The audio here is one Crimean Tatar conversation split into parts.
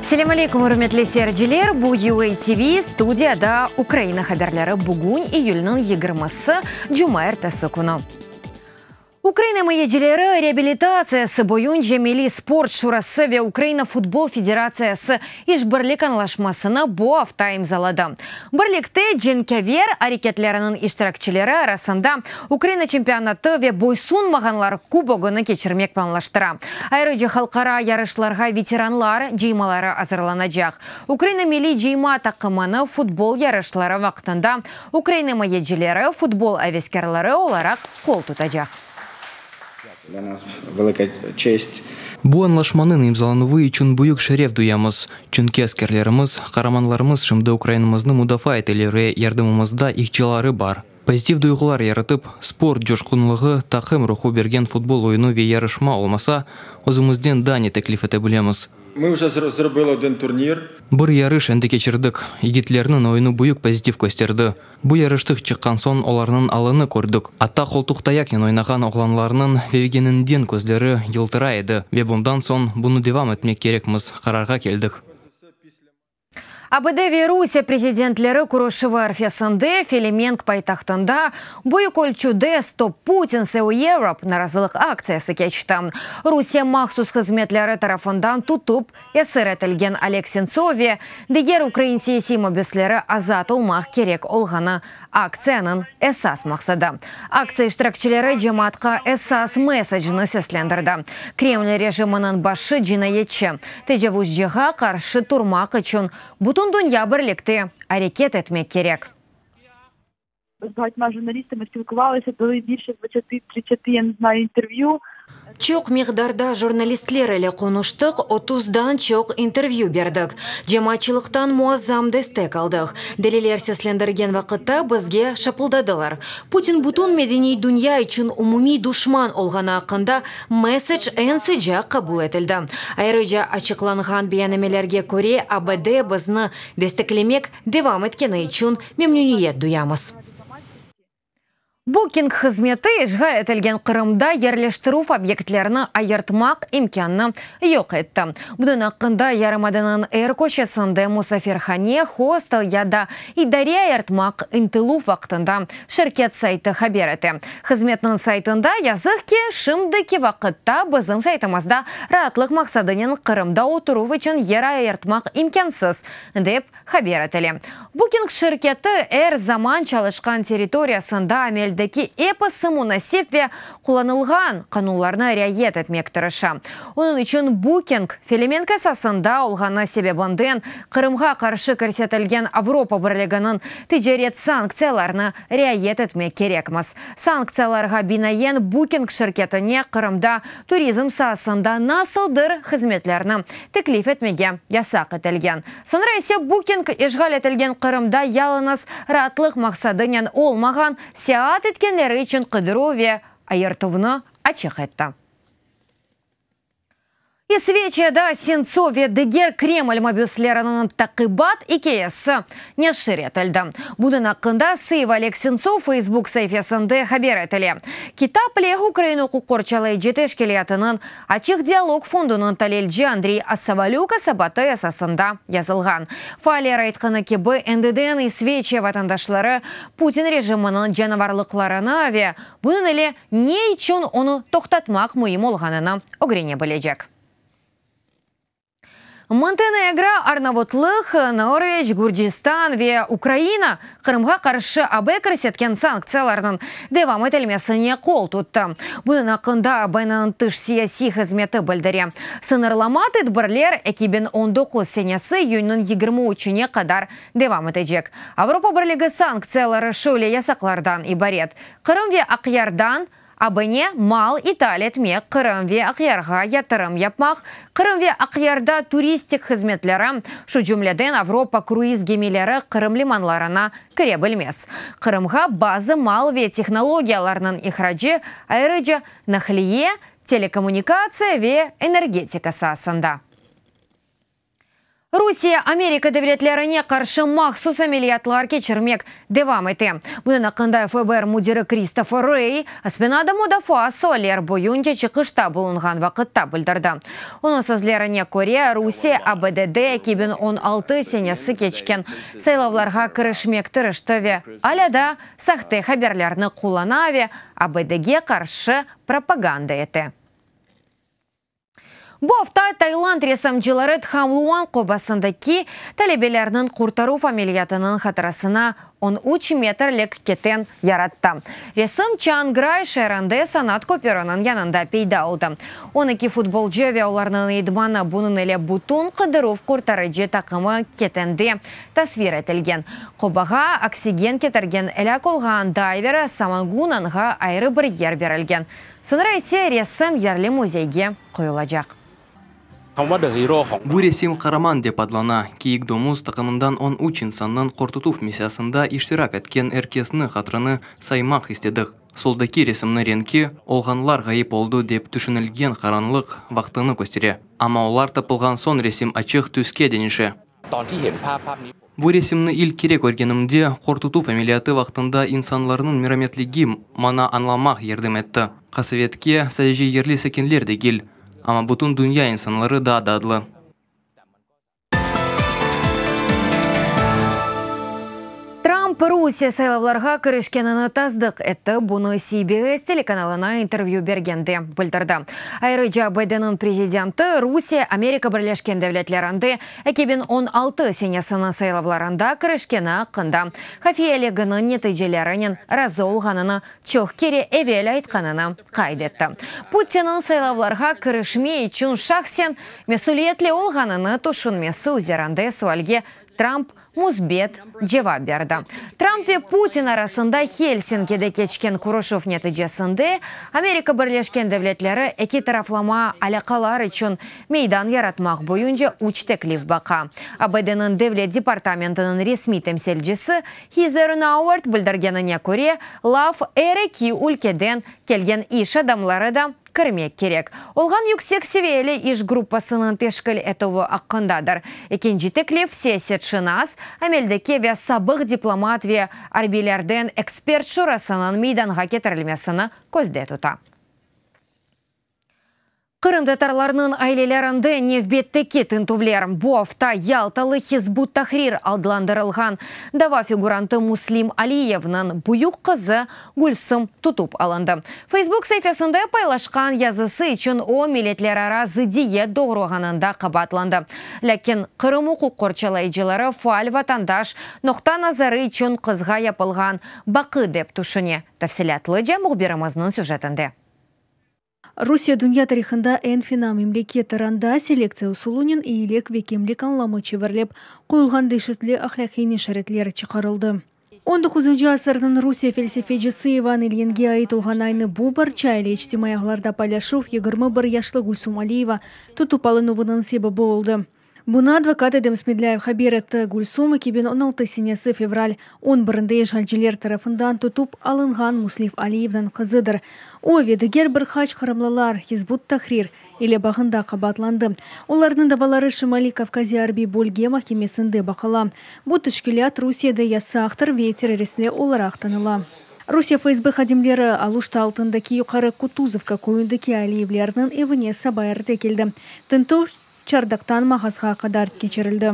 Selâm aleyküm, ürmetli seyirciler! Bu UA TV, studiyada Ukraina haberleri. Bugün iyülniñ yigirmisi, cumaertesi künü. Ukraina imayecileri reabilitatsiyası boyunca Milliy sport şurası ve Ukraina futbol federatsiyası işbirlik añlaşmasını bu afta imzaladı. Birlikte cenkâver areketleriniñ iştirakçileri arasında Ukraina çempionatı ve Boysunmağanlar kubogını keçirmek planlaştıra. Ayrıca halqara yarışlarğa veteranlar cıymaları azırlanacaq. Ukraina milliy cıyma taqımını futbol yarışları vaqtında Ukraina imayecileri futbol aveskârları olaraq qol tutacaq. Bu añlaşmanıñ imzalanuvı içün büyük şeref duyamız, çünki askerlerimiz, qaramanlarımız şimdi Ukrainamıznı mudafaa eteler ve yardımımızda ihtiyaları bar. Pozitiv duyğular yaratıp, sport coşqunlığı, taqım ruhu bergen futbol oyunı ve yarışma olmasa, özümizden daa ne teklif ete bilemiz? Bir yarış endi keçirdik. Yigitlerniñ oyunı büyük pozitiv kösterdi. Bu yarıştıq çıqqan soñ olarnıñ alını kördik. Atta qoltuqtayaqnen oynağan oğlanlarnıñ vevgeninden közleri yıltıray edi. Ve bundan soñ bunı devam etmek kerekmiz qararğa keldik. ABD ve Rusiye prezidentleri körüşüvi arfesinde Felemenk paytahtında büyük ölçüde Stop Putin, Save Europe narazılıq aktsiyası keçti. Rusiye mahsus hızmetleri tarafından tutıp esir etilgen Oleg Sentsov ve diger ukrain siyasiy mabüsleri azat olmaq kerek olğanı aktsiyanıñ esas maqsadı. Aktsiya iştirakçileri cemaatqa esas mesacnı seslendirdi, Kreml rejiminiñ başı cinayetçi, tecavuzcığa qarşı turmaq içün bütün dünya birlikte areket etmek kerek. Çoq miqdarda jurnalistler ile qonuştıq, otuzdan çoq intervyü berdik. Cemaatçılıqtan muazzam destek aldıq. Deliler seslendirgen vaqıtta bizge şapıldadılar. Putin bütün medeniy dünya içün umumiy duşman olğanı aqqında messec eñ sıcaq qabul etildi. Ayrıca, açıqlanğan beyannamelerge köre, ABD bizni desteklemek devam etkeni içün memnüniyet duyamız. Booking hızmeti işğal etilgen Qırımda yerleştirüv obyektlerini ayırtmaq imkânnı yoq etti. Bunıñ aqqında yarımadanıñ er köşesinde musafirhane, hostel ya da idare ayırtmaq ıntıluv vaqtında şirket saytı haber ete. Hızmetniñ saytında yazıq ki, şimdiki vaqıtta bizim saytımızda raatlıq maqsadınen Qırımda oturuv içün yer ayırtmaq imkânsız, dep haber etile. Booking şirketi er zaman çalışqan territoriyasında ameldeki episi munasip ve qullanılğan qanunlarnı riayet etmek tırışa. Onıñ içün Booking, Felemenk esasında olğanı sebebinden Qırımğa qarşı kirsetilgen Avropa Birliginiñ ticaret sanktsiyalarını riayet etmek kerekmiz. Sanktsiyalarğa binaen Booking şirketine Qırımda turizm saasında nasıldır hızmetlerni teklif etmege yasaq etilgen. Soñra ise Booking işğal etilgen Qırımda yalıñız raatlıq maqsadınen olmağan seyaat etkenleri içün qıdıruv ve ayırtuvnı açıq etti. İsveçiyada Sentsov ve diger Kreml mabüsleriniñ taqibat ikâyesi neşir etildi. Bunıñ aqqında Save Oleg Sentsov Facebook saifesinde haber etile. Kitap leh Ukraina uquq qorçalayıcı teşkilâtınıñ Açıq dialog fondunıñ talilci Andriy Asavalük esabatı esasında yazılğan. Faaller aytqanı kibi, endiden İsveçiya vatandaşları Putin rejiminiñ canavarlıqlarını ve bunıñ ile ne içün onı toqtatmaq müim olğanını ögrene bilecek. Montenegro, Arnavutlıq, Norveç, Gürcistan ve Ukraina Qırımğa qarşı AB kirsetken sanktsiyalarnıñ devam etilmesine qol tuttı. Bunıñ aqqında AB-niñ tış siyasiy hızmeti bildire. Sıñırlama tedbirler 2019 senesi iyünniñ 23-üne qadar devam etecek. Avropa Birligi sanktsiyaları şöyle yasaqlardan ibaret, Qırım ve Aqyardan AB-ne mal ital etmek, Qırım ve Aqyarğa yatırım yapmaq, Qırım ve Aqyarda turistik hızmetleri, şu cümleden Avropa kruiz gemileri Qırım limanlarına kire bilmez. Qırımğa bazı mal ve tehnologiyalarnıñ ihracı, ayrıca naqliye, telekommunikatsiya ve energetika saasında. Rusiye Amerika devletlerine qarşı mahsus ameliyatlar keçirmek devam ete. Bunıñ aqqında FBR müdiri Kristofer Rey Aspenada mudafaa sualler boyunca çıqışta bulunğan vaqıtta bildirdi. Onıñ sözlerine köre, Rusiye ABD-de 2016 senesi keçken saylavlarğa kirişmek tırıştı ve alâ daa sahte haberlerni qullana ve ABD-ge qarşı propaganda ete. Bu afta Tayland ressamcıları Tham Luang qobasındaki talebelerniñ qurtaruv ameliyatınıñ hatırasına 13 metrlik keten yarattı. Resim Çang Ray şeerinde sanat köpüriniñ yanında peyda oldı. 12 futbolcı ve olarnıñ idmanı, bunıñ ile bütün qıdıruv-qurtarıcı taqımı ketende tasvir etilgen. Qobağa oksigen ketirgen elâk olğan dayver Saman Gunanğa ayrı bir yer berilgen. Soñra ise resim yerli müzeyge qoyulacaq. Bu resim Qaraman dep adlana, kiyik domuz taqımından 13 insannıñ qortutuv missiyasında iştirak etken er kesniñ hatırını saymaq istedik. Soldaki resimniñ renki, olğanlar ğayıp oldı dep tüşünilgen qaranlıq vaqtını köstere. Amma olar tapılğan soñ resim açıq tüske deñişe. Bu resimni ilk kere körgenimde, qortutuv ameliyatı vaqtında insanlarnıñ merametligi maña añlamaq yardım etti. Qasevetke sadece yerli sakinler degil, amma bütün dünya insanları da dadlı. Tramp Rusiye saylavlarğa kirişkenini tasdıq etti. Bunı CBS telekanalına intervyü bergende bildirdi. Ayrıca ABDniñ prezidenti Rusiye Amerika Birleşken Devletlerinde 2016 senesiniñ saylavlarında kirişkeni aqqında hafiyeliginiñ neticelerinen razı olğanını çoq kere evel aytqanını qayd etti. Putinniñ saylavlarğa kirişme içün şahsen mesüliyetli olğanını tüşünmesi üzerinde sualge Tramp müsbet cevap berdi. Tramp ve Putin arasında Helsinkide keçken körüşüv neticesinde Amerika Birleşken Devletleri eki taraflama alâqalar içün meydan yaratmaq boyunca üç teklif baqa. ABDniñ Devlet departamentiniñ resmiy temsilcisi Heather Nauert bildirgenine köre, laf er eki ülkeden kelgen iş adamları da kirmek kerek olğan yüksek seviyeli iş gruppasınıñ teşkil etüvi aqqındadır. Ekinci teklif, siyasetşınas, ameldeki ve sabıq diplomat ve arbiylerden ekspert şurasınıñ meydanğa ketirilmesini közde tuta. Qırımtatarlarnıñ ailelerinde nevbetteki tintüvler. Bu afta Yaltalı Hizb ut-Tahrir adlandırılğan dava figurantı Muslim Aliyevniñ büyük qızı Gülsüm tutıp alındı. Facebook saifesinde paylaşqan yazısı içün o, milletlerara zıddiyet doğurğanında qabaatlandı. Lâkin Qırım uquq qorçalayıcıları faal vatandaş noqta nazarı içün qızğa yapılğan baqı dep tüşüne. Tafsilâtlıca mühbirimizniñ süjetinde. Rusiye dünya tarihında eñ fena memlekettir, anda selektsiya usulınen eyilik ve kemlik añlamı çevirilip qoyulğan deşetli ahlâqiy nişaretler çıqarıldı. On doquzıncı asırnıñ Rusiye felsefecisi İvan İlyinge ait olğan aynı bu parça ile içtimaiy ağlarda paylaşuv 21 yaşlı Gülsum Aliyeva tutıp alınuvınıñ sebebi oldı. Bunı advokat Edem Smedlâyev haber etti. Gülsum 2016 senesi fevral on birinde işğalciler tarafından tutıp alınğan Müslif Aliyevniñ qızıdır. O ve diger bir qaç qırımlılar Hizb ut-Tahrir ile bağında qabaatlandı. Olarnıñ davaları Şimaliy Kavkaziya arbiy bölge mahkemesinde baqıla. Bu teşkilât Rusiyede yasaqtır ve terroristli olaraq tanıla. Rusiye FSB hadimleri Aluşta altındaki Yuqarı Kutuzovka köyündeki Aliyevlerniñ evine saba erte keldi. Tintüv Çardaqtan mağazğa qadar keçirildi.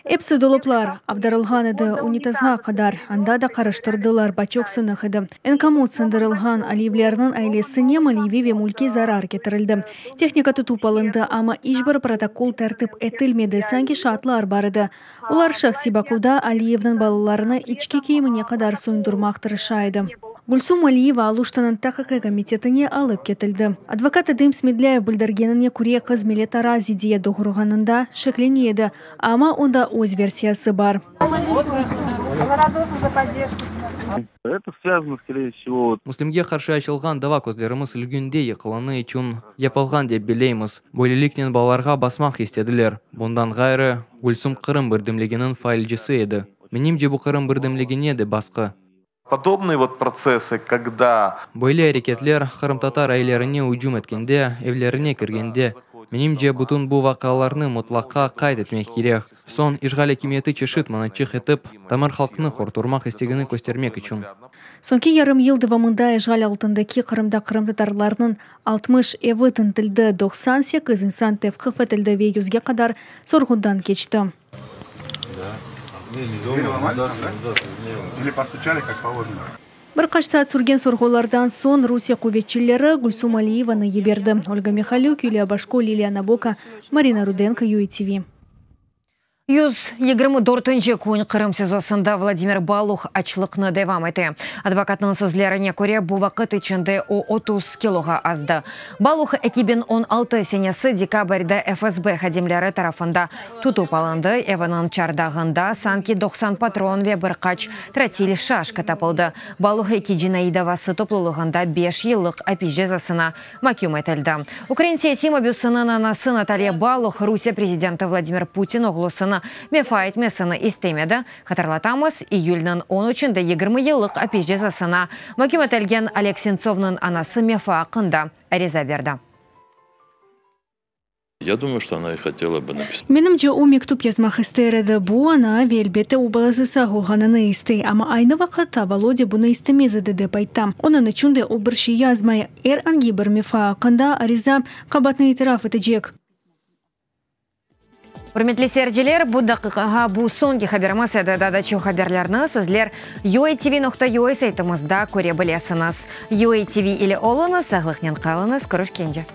Episi dolaplar avdarılğan edi, unitazğa qadar, anda da qarıştırdılar, baçok sınıq edi. Eñ komod sındırılğan, Aliyevlerniñ ailesine maliyeviy ve mülkiy zarar ketirildi. Tehnika tutıp alındı, amma iç bir protokol tertip etilmedi, sanki şaatlar bar edi. Olar şahsiy baquvda Aliyevniñ balalarını içki kiyimine qadar soyundırmaq tırışa edi. Gülsum Aliyeva Aluştanıñ tahqiqiy komitetine alıp ketildi. Advokat Edem Smedlâyev bildirgenine köre, qız milletara zidiyet doğurğanında şeklene edi, amma onda öz versiyası bar. Müslimge qarşı açılğan dava közlerimiz lgünde yıqılanı içün yapılğan dep belleymiz. Böyleliknen balalarğa basmaq istediler. Bundan ğayrı, Gülsum Qırım birdemliginiñ faalcisi edi. Menimce, bu Qırım birdemligine de basqı. Podobnıye vot protsessy, kogda. Böyle areketler, qırımtatar ailelerine ücüm etkende, evlerine kirgende. Menimce, bütün bu vaqialarnı mıtlaqa qayd etmek kerek. Soñ, işğal akimiyeti çeşit manaçıq etip, tamır halqnı qorqutmaq istegini köstermek içün. Soñki yarım yıl devamında işğal altındaki Qırımda qırımtatarlarnıñ 60 evi tintildi, 98 insan tevqif etildi ve yüzge qadar sorğudan keçti. Bir qaç saat sürgen sorğulardan soñ Rusiye quvetçileri Gülsum Aliyevanı yiberdi. Olga Mihalük, Yuliya Başko, Liliya Naboka, Marina Rudenko, UATV. 124-nci kün Qırım SİZOsında Vladimir Baluh açlıqnı devam ete. Advokatnıñ sözlerine köre, bu vaqıt içinde o 30 kiloğa azdı. Baluh 2016 senesi dekabrde FSB hadimleri tarafında tutıp alındı. Eviniñ çardağında sanki 90 patron ve bir qaç trotil şaşka tapıldı. Baluh eki cinaiy davası toplulığında 5 yıllıq apis cezasına maküm etildi. Ukrain siyasiy mabüsiniñ anası Natalya Baluh Rusiye prezidenti Vladimir Putin oğlusını mefa etmesini istemedi. Hatırlatamız, iyülniñ 13-ünde 20 yıllıq apis cezasına maküm etilgen Oleg Sentsovnıñ anası mefa aqqında ariza berdi. Ya dumаю, что она и хотела бы написать. Menimce, o mektüp yazmaq ister edi. Bu ana ve elbette o balası sağ olğanını istey. Amma aynı vaqıtta Volodya bunı istemez edi, dep ayta. Onıñ içün de o bir şey yazmay. Er angi bir mefa aqqında ariza qabaatnı itiraf etecek. Ürmetli seyirciler, bu daqiqağa bu soñki haberimiz edi. Daa da çoq haberlerni sizler uatv.ua saytımızda köre bilesiñiz. UATV ile oluñız, sağlıqnen qalıñız, körüşkence.